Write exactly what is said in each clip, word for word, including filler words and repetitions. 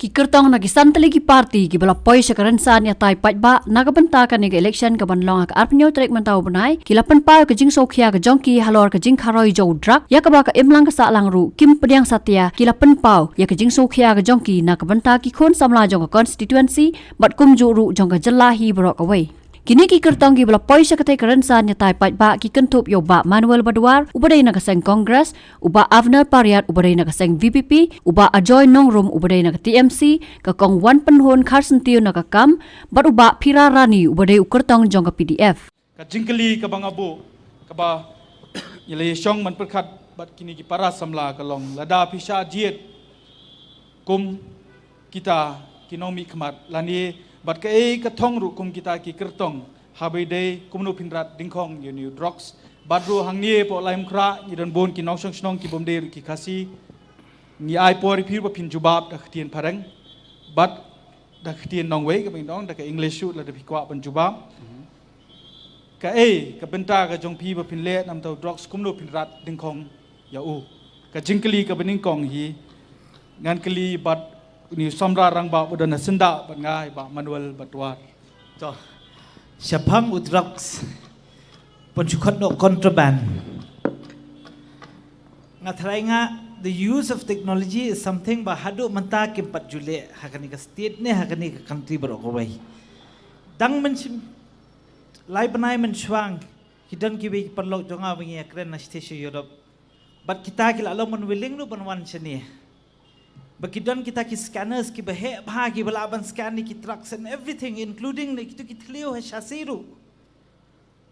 Kyrtong na ki san tylli ki party kiba la poi sha ka rynsan ïatai paidbah na ka bynta kane ka election kaban long ha ka arphew tarik mynta u bnai, ki la pynpaw ka jingsngewkhia ka jong ki halor ka jingkharoi jong u drug, ïa kaba ka imlang ka sahlang ruh kim pdiang satia, ki la pynpaw ïa ka jingsngewkhia ka jong ki na ka bynta ki khun samla jong ka constituency bad kumjuh ruh jong ka jylla hi baroh kawei. Kine ki kyrtong kiba la poi sha katei ka rynsan ïatai paidbah ki kynthup ïa u Bah Manuel Badwar uba dei na ka seng Congress, u Bah Avner Pariat uba dei na ka seng V P P, u Bah Ajoy Nongrum uba dei na ka T M C, ka Kong Wanpynhun Kharsyntiew na ka KAM, bad u Bah Phira Rani uba dei u kyrtong jong ka P D F. Ka jingkylli kaba nga buh, kaba ngi la ïashong ban pyrkhat bad kine ki para samla ka long, lada phi shah jied kum kita ki nongmihkhmat lane bad kaei ka thong ruh kum kita ki kyrtong, haba ïadei kumno phin rat dyngkhong ïa une u drugs. Bad ruh hangne hapoh Laitumkhrah ngi don bun ki nongshong shnong ki bym dei ruh ki Khasi. Ngi ai por ïa phi ba phin jubab da ka ktien phareng bad da ka ktien nongwei kaba ngi ong da ka English ruh lada phi kwah ban jubab. Kaei ka bynta ka jong phi ba phin leh namar u drugs, kumno phin rat dyngkhong ïa u? Ka jingkylli kaba nyngkong hi ngan kylli bad une u samla rangbah ba don ha syndah bad nga, i Bah Manuel Badwar. To, shaphang u drugs, pynshukot noh contraband. Nga tharai nga, the use of technology is something ba haduh mynta kim pat ju leh ha kane ka state ne ha kane ka country baroh kawei. Dang mynshwa, lai bnai mynshwa, ki don kiwei ki paralok jong nga ba ngi ïakren na sha Europe. Bad kita ki la long ban willing ruh ban wan shane. Ba ki don kita ki scanners kiba heh bha kiba lah ban scan ïa ki trucks and everything, including na kitu ki thliew ha shasi ruh.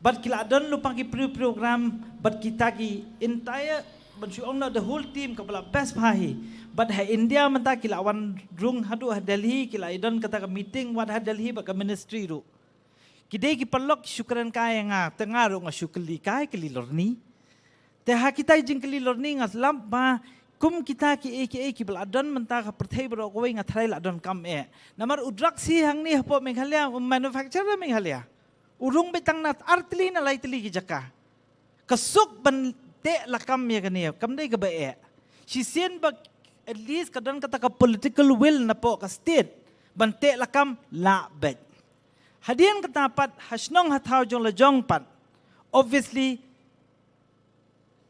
Bad ki la don lypa ki pre-program, bad kita ki entire, ban shu ong noh, the whole team kaba la best bha hi. Bad ha India mynta ki la wan rung haduh ha Delhi, ki la don kata ka meeting wat ha Delhi bad ka ministry ruh. Ki dei ki paralok ki shu kren kai ïa nga, te nga ruh nga shu kylli kai kylli lorni. Te ha kita ki jingkylli lorni nga slap ba kum kita kiei kiei kiba la don mynta ka pyrthei baroh kawei nga tharai la donkam eh. Namar u drugs hi hangne hapoh Meghalaya, u manufacture ha Meghalaya. U rung beit tang na ar tylli na lai tylli ki jaka. Ka suk ban teh lakam ïa kane kam dei kaba eh. Shisien ba at least ka don kata ka political will napoh ka state ban teh lakam, lah beit. Hadien kata pat ha shnong ha thaw jong la jong pat, obviously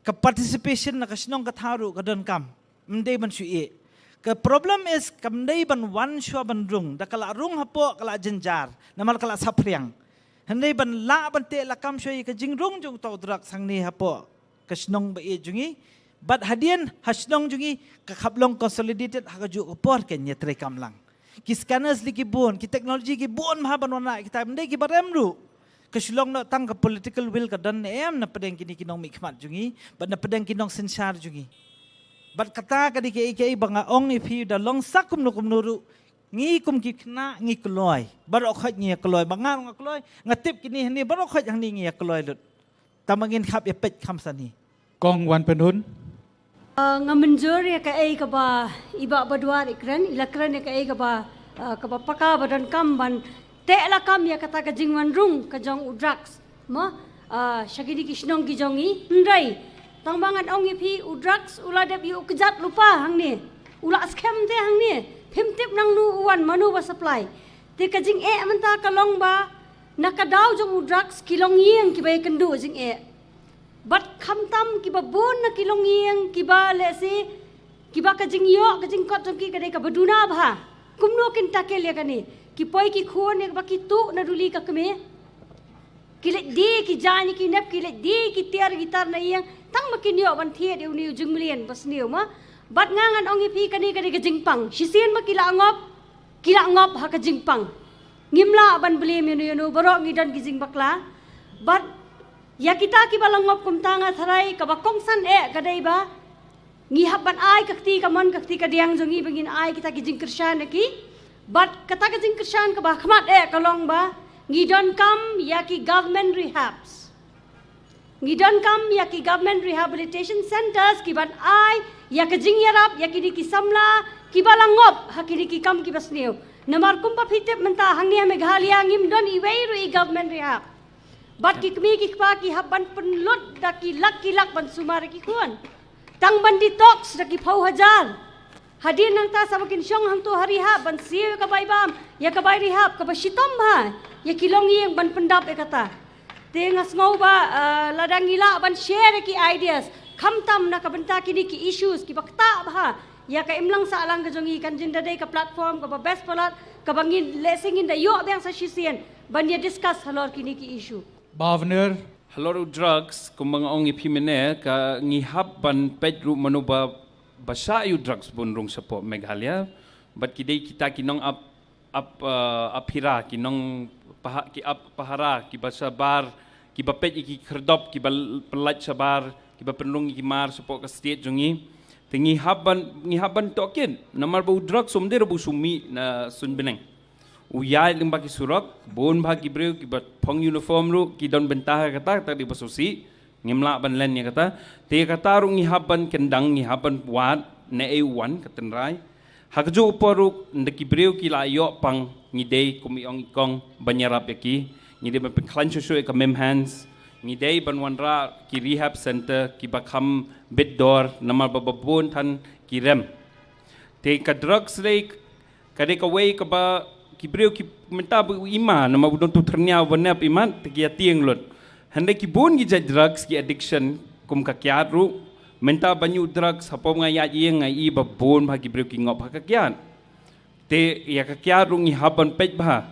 ka participation na ka shnong ka thaw ruh ka donkam. Ym dei ban shu ïeh. Ka problem is kam dei ban wan shuwa ban rung, da ka la rung hapoh ka la jynjar, namar ka la saphriang. Hynrei ban lah ban teh lakam shuwa ïa ka jingrung jong uta u drugs hangne hapoh ka shnong ba ïeit jong ngi. Bad hadien ha shnong jong ngi ka khap long consolidated ha kajuh ka por, kan ïatreikam lang. Ki scanners lei ki bun, ki technology ki bun bha ban wanrah ïa kita, ym dei kiba rem ruh. Ka shu long noh tang ka political will ka don ne em na pdeng kine ki nongmihkhmat jong ngi bad na pdeng ki nongsynshar jong ngi. Bad kata ka dei kaei kaei ba nga ong ïa phi, da long sa kumno kumno ruh, ngi kum ki khynnah ngi kloi, baroh khoit ngi ïa kloi, ba nga ruh nga kloi, nga tip kine hangne baroh khoit hangne ngi ïa kloi lut. Tang ba ngin khap ïa peit kham sani. Kong Wanpynhun. Ah, nga mynjur ïa kaei kaba i Bah Badwar i kren, i la kren ïa kaei kaba, ah, kaba paka ba donkam ban teh lakam ïa kata ka jingwan rung ka jong u drugs. Mo, ah, sha kine ki shnong ki jong ngi, hynrei tang ba ngan ong ïa phi, u drugs u la dep ïa u kjat lypa hangne, u la skhem te hangne, phim tip nangno u wan, mano ba supply. Te ka jingeh mynta ka long ba na ka daw jong u drugs ki longïing kiba ïakynduh jingeh. Bad khamtam kiba bun na ki longïing kiba lehse kiba ka jingïoh ka jingkot jong ki ka dei kaba duna bha. Kumno kin tackle ïa kane? Ki poi ki khun ïa kaba ki tuh na duli ka kmie. Ki leit die ki jaiñ ki nep, ki leit die ki tiar ki tar na ïing, tang ba kin ïoh ban thied ïa une u jingmlien ba sniew ma. Bad nga ngan ong ïa phi, kane ka dei ka jingpang. Shisien ba ki la ngop, ki la ngop ha ka jingpang. Ngim lah ban blame ïano ïano, baroh ngi don ki jingbakla. Bad ïa kita kiba la ngop kumta nga tharai kaba kongsan eh ka dei ba ngi hap ban ai ka kti kamon ka kti kadiang jong ngi ba ngin ai kita ki jingkyrshan ïa ki. Bad kata ka jingkyrshan kaba khmat eh ka long ba ngi donkam ïa ki government rehabs. Ngi donkam ïa ki government rehabilitation centers kiban ai ïa ka jingïarap ïa kine ki samla kiba la ngop ha kine ki kam kiba sniew. Namar kumba phi tip mynta hangne ha Meghalaya ngim don iwei ruh i government rehab. Bad ki kmie ki kpa ki hap ban pynlut da ki lak ki lak ban sumar ïa ki khun. Tang ban detox da ki phew hajar. Hadien nangta sa ba kin shong hangto ha rehab ban siew ïa ka bai bam, ïa ka bai rehab kaba shitom bha ïa ki longïing ban pyndap ïa kata. Te nga sngew ba, ah, lada ngi lah ban share ïa ki ideas, khamtam na ka bynta kine ki issues kiba ktah bha ïa ka imlang sahlang ka jong ngi, kan jin da dei ka platform kaba best palat kaba ngin lehse ngin da ïoh biang sa shisien ban ïa discuss halor kine ki issue. Bhavner. Halor u drugs, kumba nga ong ïa phi mynne, ka ngi hap ban peit ruh mano ba ba shah ïa u drugs bun rung shapoh Meghalaya. Bad ki dei kita ki nong ap ap, uh, ap hira, ki nong paha, ki ap pahara, kiba shabar, kiba peit ïa ki khyrdop, kiba l-, pyllait shabar, kiba pynrung ïa ki mar shapoh ka state jong ngi. Te ngi hap ban, ngi hap ban tohkit. Namar ba u drugs um dei ruh ba u shu mih na suiñ bneng. U ïaid lyngba ki surok, bun bha ki briew kiba phong uniform ruh ki don bynta ha kata, kata dei ba sngewsih. Ngim lah ban len ïa kata. Te ïa kata ruh ngi hap ban kyndang, ngi hap ban wad na ei u wan ka tynrai. Ha kajuh ka por ruh ynda ki briew ki la ïoh pang, ngi dei kum i ong i kong ban ïarap ïa ki. Ngi dei ban pynkhlaiñ shuh shuh ïa ka mem hands. Ngi dei ban wanrah ki rehab center kiba kham bit dor namar ba ba bun than ki rem. Te ka drugs dei ka dei kawei kaba ki briew ki mynta ba u ima namar u don tu thyrnia uba nep imat te ki ïa tieng lut. Hynrei ki bun ki jait drugs, ki addiction kum ka kiad ruh. Mynta ba ñiuh drugs, hapoh nga ïaid ïing nga i ba bun bha ki briew ki ngop ha ka kiad. Te ïa ka kiad ruh ngi hap ban peit bha.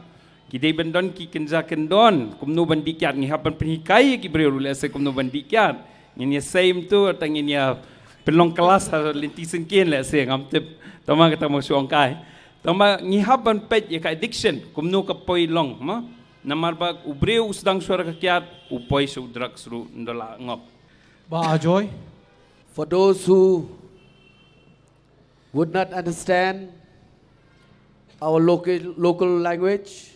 Ki dei ban don ki kynja kyndon kumno ban dih kiad, ngi hap ban pynhikai ïa ki briew ruh lehse kumno ban dih kiad. Ngin ïa sei mynta, tang ngin ïa pynlong klas ha lynti syngkien lehse, ngam tip. Tangba kata ma shu ong kai. Tangba ngi hap ban peit ïa ka addiction kumno ka poi long, ma. Namar ba u briew u sdang shuwa ka kiad, u poi sha u drugs ruh ynda la ngop. Bah Ajoy. For those who would not understand our local, local language,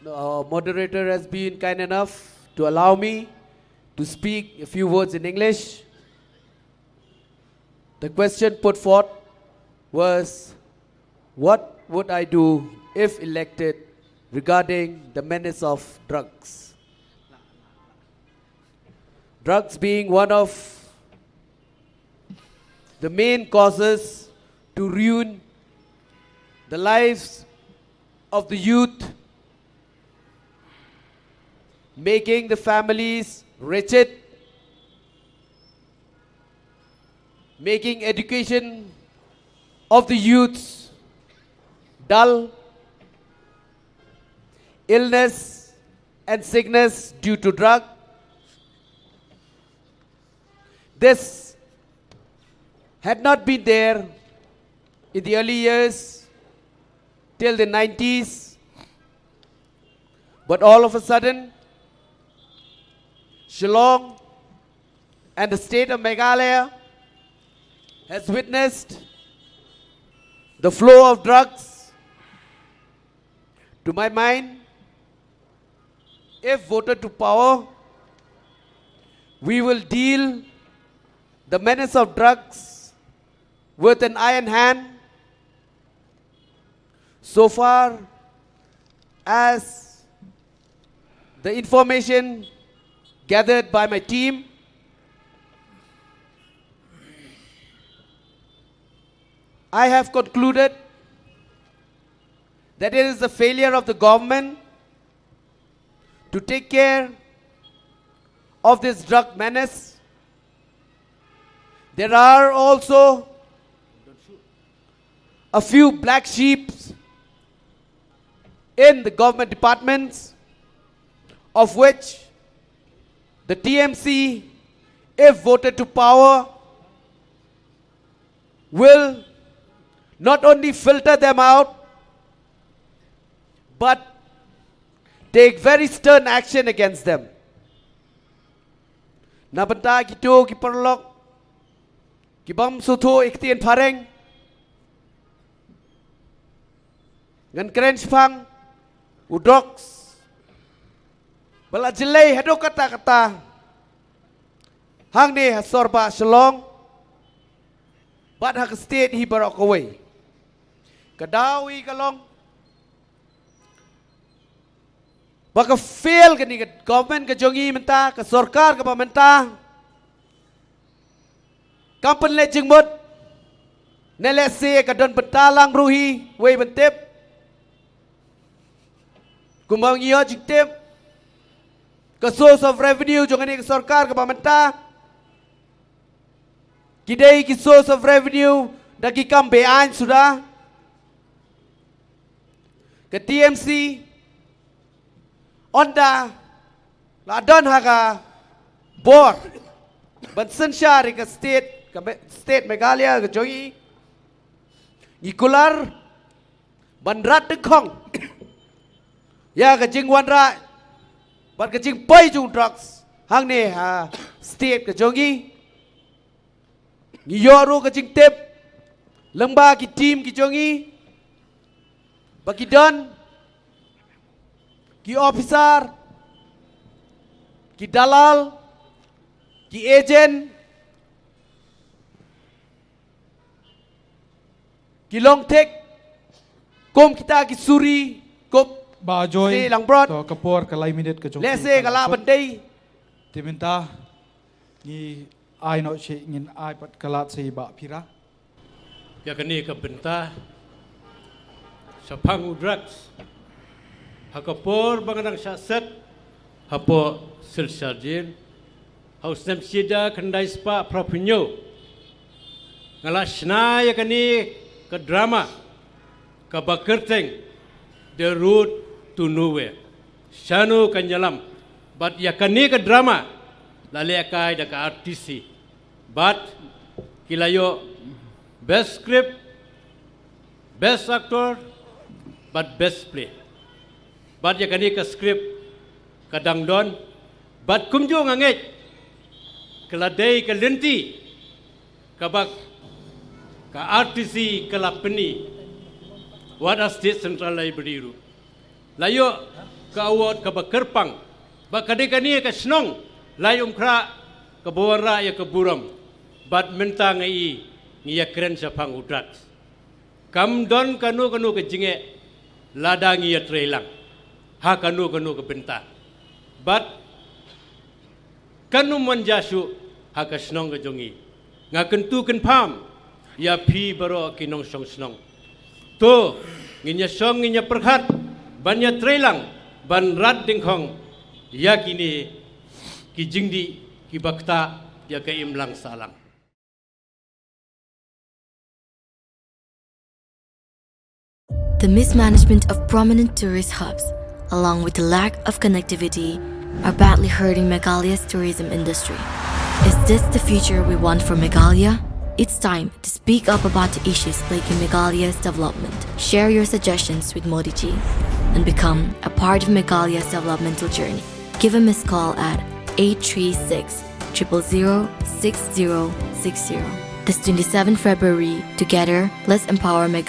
our moderator has been kind enough to allow me to speak a few words in English. The question put forth was, what would I do if elected regarding the menace of drugs? Drugs being one of the main causes to ruin the lives of the youth, making the families wretched, making education of the youths dull, illness and sickness due to drug. This had not been there in the early years till the nineties, but all of a sudden, Shillong and the state of Meghalaya has witnessed the flow of drugs. To my mind, if voted to power, we will deal the menace of drugs with an iron hand. So far as the information gathered by my team, I have concluded that it is the failure of the government to take care of this drug menace. There are also a few black sheep in the government departments, of which the T M C, if voted to power, will not only filter them out, but take very stern action against them. Na bynta kito ki paralok ki bym sngewthuh ïa ka ktien phareng, ngan kren shaphang u drugs ba la jlei haduh katta katta hangne ha sor ba Shillong bad ha ka state hi baroh kawei. Ka daw hi ka long ba ka fail kane ka government ka jong ngi mynta, ka sorkar kaba mynta kam pynleit jingmut Ne lehse ka don bynta lang ruh hi, wei ban tip. Kumba ngi ïoh jingtip, ka source of revenue jong kane ka sorkar kaba mynta, ki dei ki source of revenue da ki kam be-aiñ suda. Ka T M C, ynda la don ha ka bor ban synshar ïa ka state, ka Me-, state Meghalaya ka jong ngi, ngi kular ban rat dyngkhong ïa ka jingwanrah bad ka jingpoi jong drugs hangne ha state ka jong ngi. Ngi ïoh ruh ka jingtip lyngba ki team ki jong ngi ba ki don ki officer, ki dalal, ki agent, ki long thik kum kita ki suri kup. Bah Joy, sdang langbrot. To ka por ka lai minit ka jong phi. Lehse ka lah ban dei. Te mynta ngi ai noh shi, ngin ai pat ka lad sha i Bah Phira. Ïa kane ka bynta shaphang u drugs, ha ka por ba nga dang shah set hapoh Silchar Jail ha u snem shi hajar khyndai spah phra phew hynñiew, nga la shna ïa kane ka drama kaba kyrteng The Road to Nowhere, Shano Kan Ïalam. Bad ïa kane ka drama la lehkai da ka R T C. Bad ki la ïoh best script, best actor, bad best play. Bad ïa kane ka script ka dang don. Bad kumjuh nga ngeit ka la dei ka lynti kaba ka R T C ka la pyni. Wat ha State Central Library ruh la ïoh ka award kaba kyrpang. Ba ka dei kane ka shnong Laitumkhrah kaba wanrah ïa ka burom. Bad mynta nga i ngi ïakren shaphang u drugs. Kam don kano kano ka jingeh lada ngi ïatrei lang ha kano kano ka bynta. Bad kan ym wan jia shuh ha ka shnong ka jong ngi. Nga kyntu kynpham ïa phi baroh ki nongshong shnong. To ngin ïa shong, ngin ïa pyrkhat ban ïatrei lang ban rat dyngkhong ïa kine ki jingdih kiba ktah ïa ka imlang sahlang. The mismanagement of prominent tourist hubs, along with the lack of connectivity, are badly hurting Meghalaya's tourism industry. Is this the future we want for Meghalaya? It's time to speak up about issues plaguing Meghalaya's development. Share your suggestions with Modi ji and become a part of Meghalaya's developmental journey. Give a missed call at eight three six, triple zero, six zero six zero. This twenty-seventh February, together, let's empower Meghalaya.